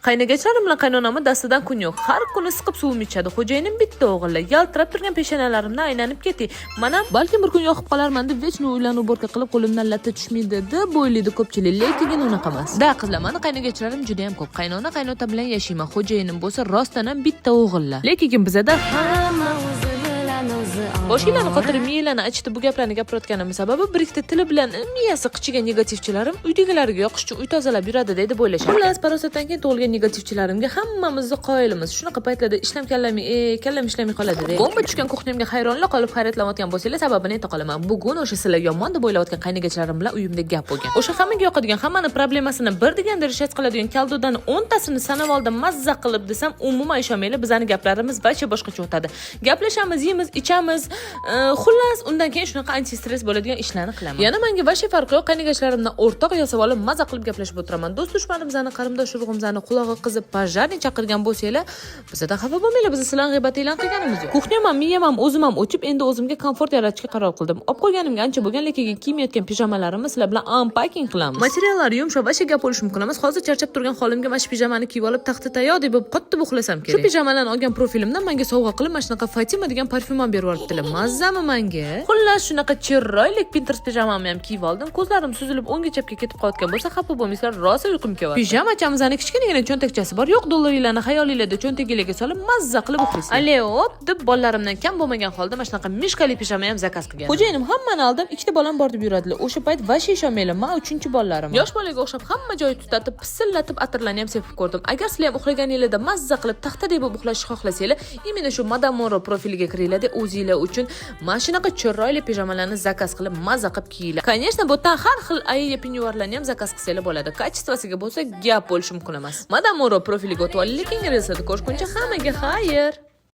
Qaynagachlarim bilan qaynonamni dastidan kun yo'q. Har kuni siqib suvim ichadi. Xo'jayinim bitta o'g'illi. Yaltirab turgan peshonalarimdan aylanib ketay. Manam balkim bir kun yoqib qolarman deb вечно uylarni уборка qilib, qo'limdan latta tushmaydi deb o'ylaydi ko'pchilik, lekin unaqa emas. Да, qizlar, mani qaynagachlarim juda ham ko'p. Qaynona, qaynota bilan yashayman. Xo'jayinim bo'lsa rostdan ham bitta o'g'illi. Lekin bizada Hamma o'zi bilan o'zi. Boshinglarni qotirib, miyanglarni achitib bu gaplarni gapirayotganimni sababi bir ikkita tili bilan miyasi qichigan negativchilarim uydagilariga yoqish uchun uy tozalab yuradi deb o'ylashadi. Xullas, parasatdan keyin tug'ilgan negativchilarimga hammamizni qoyilimiz. Shunaqa paytlarda ishlam kallamay, kallam ishlamay qoladi de. Bomba tushgan кухня mga hayronlar qolib hayratlanayotgan bo'lsanglar, sababini ayta qolaman. Bugun o'sha sizlar yomon deb o'ylayotgan qaynagachlarim bilan uyimda gap bo'lgan. O'sha hammaga yoqadigan, hammani problemasini bir deganda решать qiladigan kaldodan 10 tasini sanab oldim, mazza qilib desam, umuman ishonmanglar, bizani gaplarimiz barcha boshqacha o'tadi. Gaplashamiz, yeymiz, ichamiz, xullas, undan keyin shunaqa anti-stress bo'ladigan ishlarni qilaman. Yana menga вообще farqi yo'q, qaynagachlarimdan o'rtoq yasab olib, maza qilib gaplashib o'tiraman. Do'st dushmanimizni, qarindosh urug'imizni qulog'i qizib пожарный chaqirgan bo'lsanglar, bizdan xafa bo'lmanglar, biz sizlarni g'iybat e'lon qilganimiz yo'q. Кухня m ham, miyam ham, o'zim ham o'chib, endi o'zimga komfort yaratishga qaror qildim. Olib qo'yganimga ancha bo'lgan, lekin kiymayotgan pijamalarimni sizlar bilan unpacking qilamiz. Materiallari yumshoq, вообще gap bo'lishi mumkin emas. Hozir charchab turgan holimga mana shu pijamani kiyib olib, taxta tayoqdek bo'lib qattiq uxlasam kerak. Shu pijamalarni olgan profilimdan menga sovg'a qilib mana shunaqa Fatima degan parfyum ham berib yuboribdilar. Mazzami menga? Xullas, shunaqa chiroyli Pinterest pijamamni ham kiyib oldim. Ko'zlarim suzilib o'ngga chapga ketib qolayotgan bo'lsa, xafa bo'lmaysizlar, rosa uyqum kelyapti. Pijamachamizni kichkinagina cho'ntakchasi bor. Yo'q dollaringlarni xayolinglarda cho'ntaginglarga solib, mazza qilib uxlaysizlar. Ale, hop deb bolalarimdan kam bo'lmagan holda mana shunaqa мишка li pijama ham заказ qilgan. Xo'jayinim hammani aldim, ikkita bolam bor deb yuradilar. O'sha payt вообще ishonmanglar, man uchinchi bolalarim. Yosh bolaga o'xshab hamma joyi tutatib, pisillatib atirlarni ham sepib ko'rdim. Agar sizlar ham uxlaganinglarda mazza qilib taxtadek bo'lib uxlashni xohlasanglar, именно shu Madame Monroe profiliga kiringlar, o'zinglar uchun mana shunaqa chiroyli pijamalarni заказ qilib, mazza qilib kiyinglar. Конечно, bu yerdan har xil ayiya penyuarlarni ham заказ qilsanglar bo'ladi. Качество siga bo'lsa gap bo'lishi mumkin emas. Madame Monroe profiliga o'tib olinglar, keyingi reelslarda ko'rishguncha hammaga xayr.